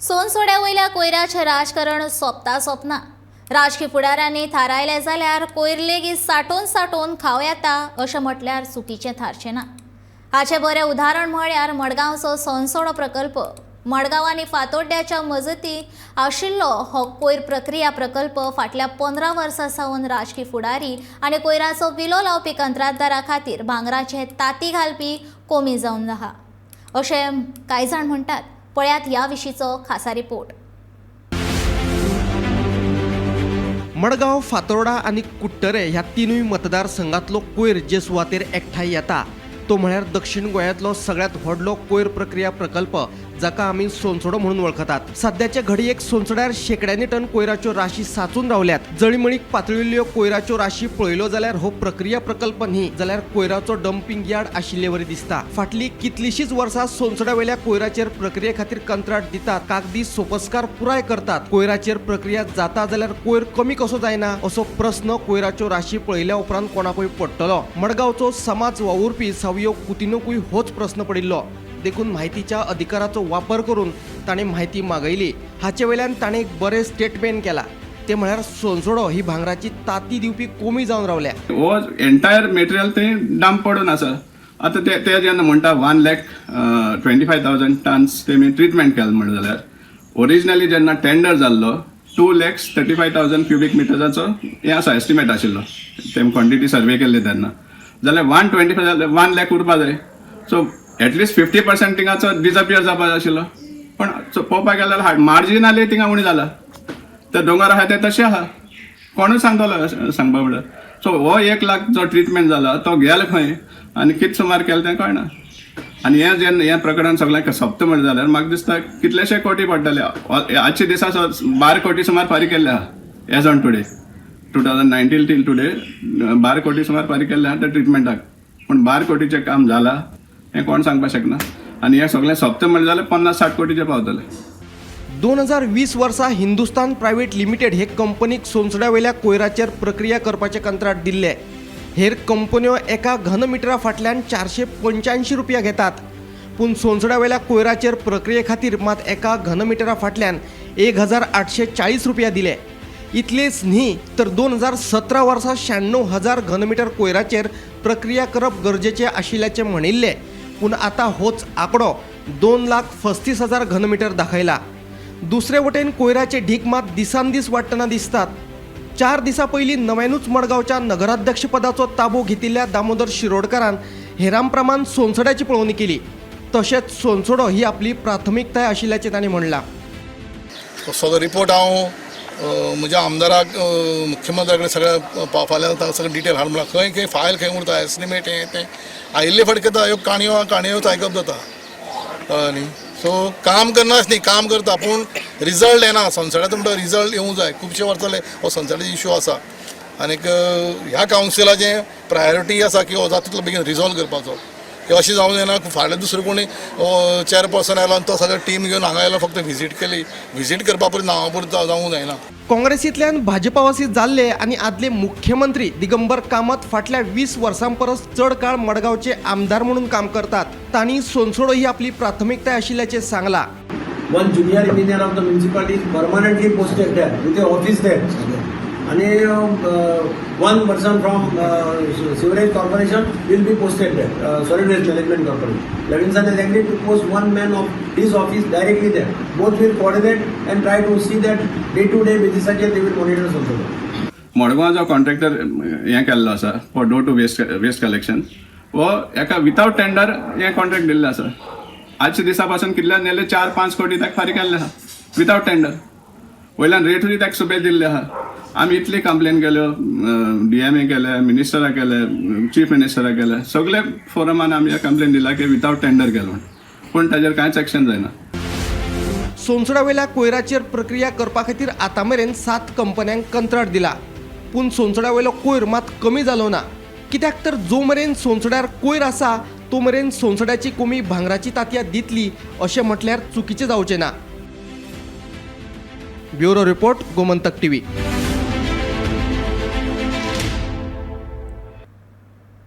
सोनसोड्या वयल्या कोयराचें राजकारण सोंपता सोंपना. राजकी फुडाऱ्यांनी थारायलें जाल्यार कोयर लेगीत साठोवन साठोवन खावं येता अशें म्हटल्यार चुकीचें थारचें ना. हाचें बरें उदाहरण म्हळ्यार मडगांवचो सोनसोडो प्रकल्प. मडगांव आनी फातोड्ड्याच्या मजती आशिल्लो हो कोयर प्रक्रिया प्रकल्प फाटल्या 15 वर्सां सावन राजकी फुडारी आनी कोयराचो विलो लावपी कंत्राटदारा खातीर भांगराचे ताती घालपी कोमी जावन आहा अशें कांय जाण म्हणटात. पळयात ह्या विशींचो खासा रिपोर्ट. मडगांव, फातोर्डा आनी कुडटरे ह्या तिनूय मतदारसंघांतलो कोयर जे सुवातेर एकठांय येता तो म्हळ्यार दक्षिण गोंयांतलो सगळ्यांत व्हडलो कोयर प्रक्रिया प्रकल्प, जाका आमी सोनसोडो म्हणून वळखतात. सद्याचे घडयेक सोनसोड्यार शेंकड्यांनी टन कोयराच्यो राशी साचून रावल्यात. जळीमळीक पातळिल्ल्यो कोयराच्यो राशी पळयल्यो जाल्यार हो प्रक्रिया प्रकल्प न्ही जाल्यार कोयराचो डम्पिंग यार्ड आशिल्ले वरी दिसता. फाटलीं कितलींशींच वर्सां सोनसोड्या वयल्या कोयराचेर प्रक्रिये खातीर कंत्राट दितात, कागदी सोपस्कार पुराय करतात. कोयराचेर प्रक्रिया जाता जाल्यार कोयर कमी कसो जायना असो प्रस्न कोयराच्यो राशी पळयल्या उपरांत कोणाकूय पडटलो. मडगांवचो समाज वावुरपी सावियो कुतिनोकूय होच प्रस्न पडिल्लो. देखून म्हायतीच्या अधिकाराचो वापर करून ताणें म्हायती मागयली. हाचे वयल्यान ताणें एक बरें स्टेटमेंट केलां, तें म्हळ्यार सोनसोडो ही भांगराची ताती दिवपी कोमी जावन रावल्या. हो एंटायर मटेरियल थंय डंप पडून आसा. आतां ते ते जेन्ना म्हणटा 1,25,000 tons तेमी ट्रिटमेंट केलें म्हणलें जाल्यार, ओरिजिनली जेन्ना टेंडर जाल्लो 2,35,000 क्युबीक मिटर्साचो हें आसा, एस्टिमेट आशिल्लो. तेम क्वॉन्टिटी सर्वे केल्ले तेन्ना जाल्यार 125 जाल्यार 1 लॅक उरपा जाय. सो एटलिस्ट 50% थिंगाचो डिजपियर जावपा जाय आशिल्लो. पण पळोवपाक गेल्यार मार्जिनली थिंगा उणें जाला. ते दोंगर आहा ते तशे आहा. कोणूच सांगतलो अशें सांगपा म्हळ्यार? सो हो 1 लाख जो ट्रिटमेंट जाला तो गेलो खंय आनी कितें सुमार केलें तें कळना. आनी हें जेन्ना हें प्रकरण सगळें सोंपता म्हणलें जाल्यार म्हाका दिसता कितलेशे कोटी पडटले. आजच्या दिसा 12 कोटी सुमार फारीक केल्ले आहा. As on today, 2019 till today, 12 कोटी सुमार फारीक केल्ले आहा त्या ट्रिटमेंटाक. पूण 12 कोटीचें काम जालां हें कोण सांगपाक शकना. आनी हें सगळें सोंपता म्हणलें जाल्यार 50-60 कोटीचें पावतलें. 2020 वर्सा हिंदुस्तान प्रायव्हेट लिमिटेड हे कंपनीक सोनसड्या वयल्या कोयराचेर प्रक्रिया करपाचें कंत्राट दिल्लें. हेर कंपन्यो एका घनमिटरा फाटल्यान 485 रुपया घेतात, पूण सोनसड्या वयल्या कोयराचेर प्रक्रिये खातीर मात एका घनमिटरा फाटल्यान 1840 रुपया दिले. इतलेच न्ही, तर 2017 वर्सा 96,000 घनमिटर कोयराचेर प्रक्रिया करप गरजेचें आशिल्ल्याचें म्हणिल्लें, पूण आतां होच आंकडो 2,35,000 घनमिटर दाखयला. दुसरे वटेन कोयराचे ढीग मात दिसान दीस वाडटना दिसतात. 4 दिसां पयलीं नव्यानूच मडगांवच्या नगराध्यक्षपदाचो ताबो घेतिल्ल्या दामोदर शिरोडकारान हेरां प्रमाण सोनसड्याची पळोवणी केली. तशेंच सोनसडो ही आपली प्राथमिकताय आशिल्ल्याचें तांणी म्हणलां. सगळो रिपोर्ट हांव म्हज्या आमदाराक, मुख्यमंत्र्या कडेन सगळें पावपालें. तांकां सगळें डिटेल हाड म्हणल्यार खंय खंय फायल खंय उरता, एस्टिमेट हें तें आयिल्ले फावट कितें ह्यो काणयो काणयोच आयकप जाता, कळ्ळें न्ही? सो काम करनाच न्ही, काम करता पूण रिजल्ट येना. सोनसड्याचो म्हणटा रिजल्ट येवंक जाय. खुबशे वर्सां जाले हो सोनसड्याचो इशू आसा. आनीक ह्या कावन्सिलाचें प्रायोरिटी आसा की हो जाता तितलो बेगीन रिजॉल्व करपाचो, की अशें जावंक जायना फाल्यां दुसरो कोणी चेअरपर्सन आयलो आनी तो सगळो टीम घेवन हांगा आयलो, फक्त व्हिजीट केली. व्हिजीट करपा पुरती नांवा पुरती जावंक जायना. काँग्रेसींतल्यान भाजपावासी जाल्ले आनी आदले मुख्यमंत्री दिगंबर कामत फाटल्या 20 वर्सां परस चड काळ मडगांवचे आमदार म्हणून काम करतात. तांणी सोनसोडो ही आपली प्राथमिकताय आशिल्ल्याचें सांगलां. One junior engineer of the municipality is permanently posted there with a office there. आणि one person from sewerage corporation will be posted there, solid waste management corporation. Levinson has agreed to post one man of his office directly there. Both will coordinate and try to see that day to day basis they will monitor also. Madgaon जो contractor हें केल्लो आसा for door to waste collection, हो एका वितावट tender हें contract दिल्लें आसा. आजच्या दिसा पासून कितल्या नेले 4-5 कोटी ताका फारीक केल्ले आहा वितावट टेंडर. वयल्यान रेटूय ताका सुबेज दिल्ले आहा. आमी इतली कंप्लेन केल्यो, डीएमए केले, मिनिस्टराक केले, चीफ मिनिस्टराक केले, सगळे फोरमान आमी कंप्लेन दिला की वितावट टेंडर केलो म्हूण, पूण ताजेर कांयच एक्शन जायना. सोनसड्यावयल्या कोयराचेर प्रक्रिया करपा खातीर आतां मेरेन सात कंपन्यांक कंत्राट दिला, पूण सोनसड्यावयलो कोयर मात कमी जालो ना. कित्याक तर जो मेरेन सोनसड्यार कोयर आसा तो मेरेन सोनसड्याची कोमी भांगराची तातयां दितली अशें म्हटल्यार चुकीचें जावचें ना. Bureau report, Gomantak TV.